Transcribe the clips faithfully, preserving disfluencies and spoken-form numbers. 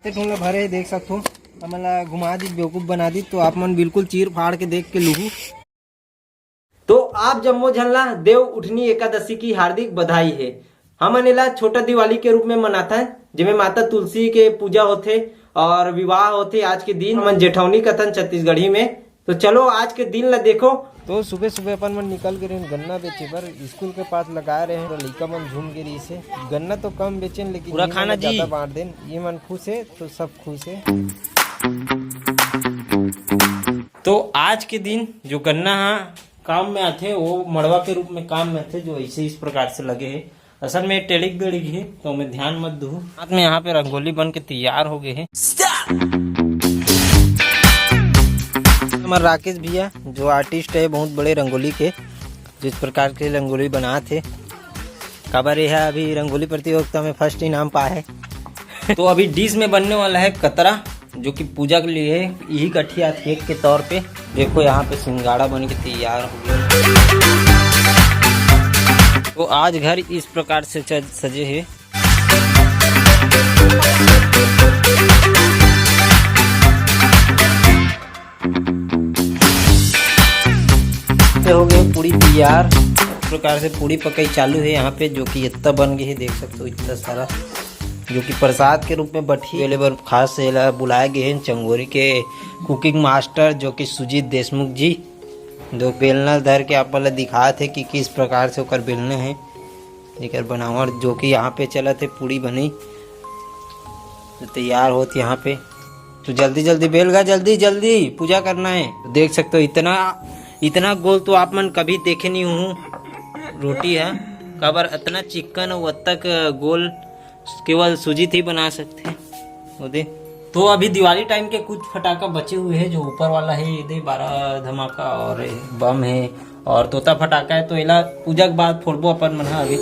ते ठोंग ला भरे हे, देख सकथो। हमन ला घुमा दी, बेवकूफ बना दी, तो आप मन बिल्कुल चीर फाड़ के देख के लुहू। तो आप जम्मो झन ला देव उठनी एकादशी की हार्दिक बधाई हे। हमन एला छोटा दिवाली के रूप में मनाथन, जेमे माता तुलसी के पूजा होथे और विवाह होथे आज के दिन। हमन जेठौनी कथन छत्तीसगढ़ी में। तो चलो आज के दिन ला देखो। तो सुबह सुबह अपन मन निकल गे रहेन गन्ना बेचे बर, स्कूल के पास लगाए रहेन, तो लइका मन झूम गे रहिस हे। गन्ना तो कम बेचेन, लेकिन पूरा ये मन खाना ला जी। ज्यादा बांट देन। ये मन खुश हे तो सब खुश हे। तो आज के दिन जो गन्ना हा काम में आथे, वो मड़वा के रूप में काम में आथे, जो ऐसे इस प्रकार से लगे हे। असल में टेढ़िक बेढ़िक हे, तो मैं ध्यान मत दूँ। हाथ में यहाँ पे रंगोली बन के तैयार हो गए हे। हमारे राकेश भैया जो आर्टिस्ट है बहुत बड़े रंगोली के, जिस प्रकार के रंगोली बनात हे, काबर ये है अभी रंगोली प्रतियोगिता में फर्स्ट इनाम पाए है। तो अभी डिश में बनने वाला है कतरा, जो कि पूजा के लिए यही कठिया केक के तौर पे। देखो यहाँ पे सिंगाड़ा बन के तैयार हो गया। तो आज घर इस प्रकार से सज- सजे है। ये हो गए पूड़ी तैयार। इस प्रकार से पूड़ी पकाई चालू है यहाँ पे, जो कि इतना बन गई है, देख सकते हो इतना सारा, जो कि प्रसाद के रूप में बठी। पहले बार खास से एला बुलाए गए हैं चंगोरी के कुकिंग मास्टर, जो कि सुजीत देशमुख जी, जो बेलना धर के आप ला दिखात हे कि किस प्रकार से ओकर बेलना है, एकर बनावट जो कि यहाँ पे चलत हे पूड़ी बनी। तो तैयार होत यहाँ पे। तो जल्दी जल्दी बेल गा, जल्दी जल्दी पूजा करना है। देख सकते हो इतना, इतना गोल तो आप मन कभी देखे नहीं हूँ रोटी है, काबर इतना चिक्कन और तक गोल केवल सुजीत ही बना सकते हैं। वो दे। तो अभी दिवाली टाइम के कुछ फटाका बचे हुए हैं, जो ऊपर वाला है, ये दे बारह धमाका और बम है और तोता फटाका है, तो एला पूजा के बाद फोड़बो अपन मन ह अभी।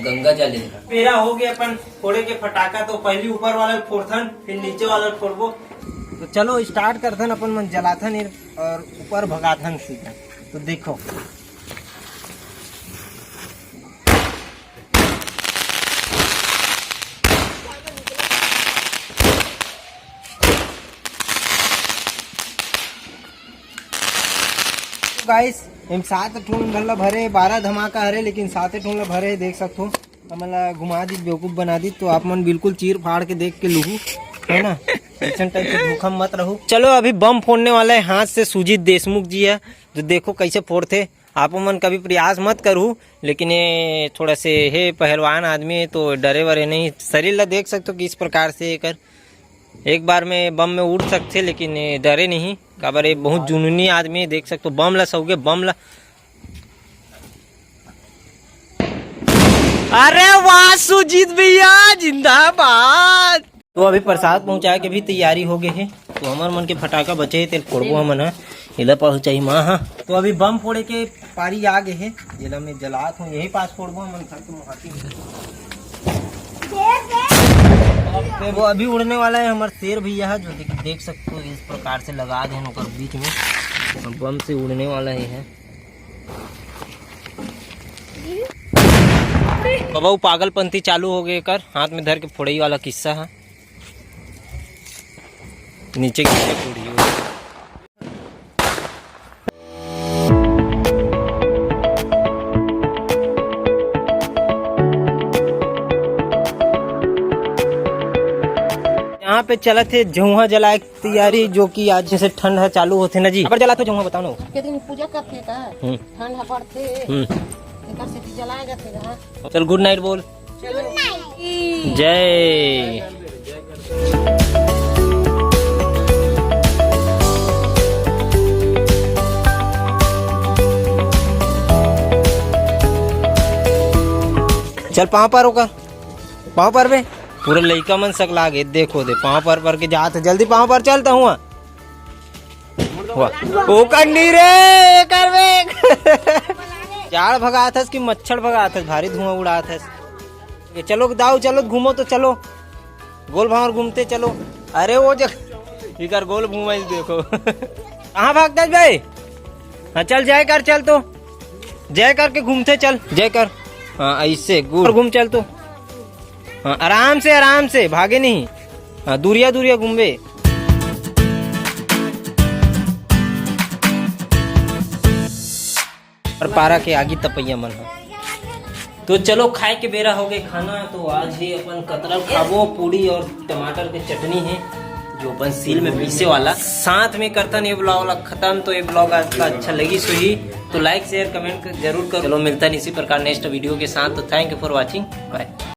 गंगा जल है। पेरा हो गया अपन फोड़े के फटाका, तो पहली ऊपर वाला फोड़थन, फिर नीचे वाला फोड़बो। तो चलो स्टार्ट करथन, अपन मन जलाथन और ऊपर भगाथन सीधा। तो देखो गाइस, हम सात ठोंग ला भरे, बारह धमाका हरे, लेकिन साते ठोंग ला भरे, देख सकथो। हमन ला घुमा दी, बेवकूफ बना दी, तो आप मन बिल्कुल चीर फाड़ के देख के लुहू, है ना? ऐसन टाइप से धोखा मत रहू। चलो, अभी बम फोड़ने वाला है हाथ से सुजीत देशमुख जी है, जो देखो कैसे फोड़थे। आप मन कभी प्रयास मत करू, लेकिन ये थोड़ा से हे पहलवान आदमी है, तो डरे वरे नहीं। शरीर ला देख सकते हो कि इस प्रकार से एकर एक बार में बम में उड़ सकथे, लेकिन ये डरे नहीं, काबर ये बहुत जुनूनी आदमी है। देख सकते हो बम ला सौगे, बम ला। अरे वाह सुजीत भैया जिंदाबाद। तो अभी प्रसाद पहुंचाए के भी तैयारी हो गए है, तो हमर मन के फटाका बचे है, तेल फोड़बो हमन ह, एला पहुंचाई माँ हा। तो अभी बम फोड़े के पारी आ गए है, जेला मैं जलात हूँ, यही पास फोड़बो हमन घर के मुहाती में। वो अभी उड़ने वाला है हमारा शेर भैया है, जो देख, देख सकते हो इस प्रकार से लगा दे ओकर बीच में, बम से उड़ने वाला ही है। बाबा, वो पागलपंथी चालू हो गए कर, हाथ में धर के फोड़ई वाला किस्सा है। नीचे गिर के पूरी हो। यहाँ पे चलत हे झउहा जलाए के तैयारी, जो कि आज जैसे ठंड है चालू होथे ना जी। अबर जलात हो झउहा, बताओ ना। के दिन पूजा करथे का? हम्म। ठंड ह पड़थे, हम्म। एकर सेती जलाए जाथे गा। चल गुड नाइट बोल। चलो। जय। चल पाँव पर ओकर, पाँव पर बे। पूरा लइका मन सकला गे, देखो दे पाँव पर पर के जात हे। जल्दी पाँव पर चल त हुआ। वाह, ओकर नी रे, एकर में। जाड़ भगात हस कि मच्छर भगात हस? भारी धुआं उड़ात हस। ये चलो दाऊ, चलो घूमो तो चलो, गोल भांवर घूमते चलो। अरे वो जग इकर गोल घूमा देखो। कहाँ भागता है भाई? हाँ चल, जय कर, चल तो जय करके घूमते चल, जय कर। हाँ ऐसे गुड़ घूम चल तो। हाँ आराम से, आराम से, भागे नहीं। हाँ दूरिया दूरिया घूमबे। और पारा के आगी तपैया मन ह। तो चलो खाए के बेरा हो गए खाना, तो आज ही अपन कतरल खाबो, पूड़ी और टमाटर के चटनी है जो अपन सील में पीसे वाला। साथ में करतन ये ब्लॉग ला खत्म। तो ये ब्लॉग आज का अच्छा लगी सुही तो लाइक शेयर कमेंट जरूर करो। चलो मिलता है इसी प्रकार नेक्स्ट वीडियो के साथ। तो thank you for watching, bye।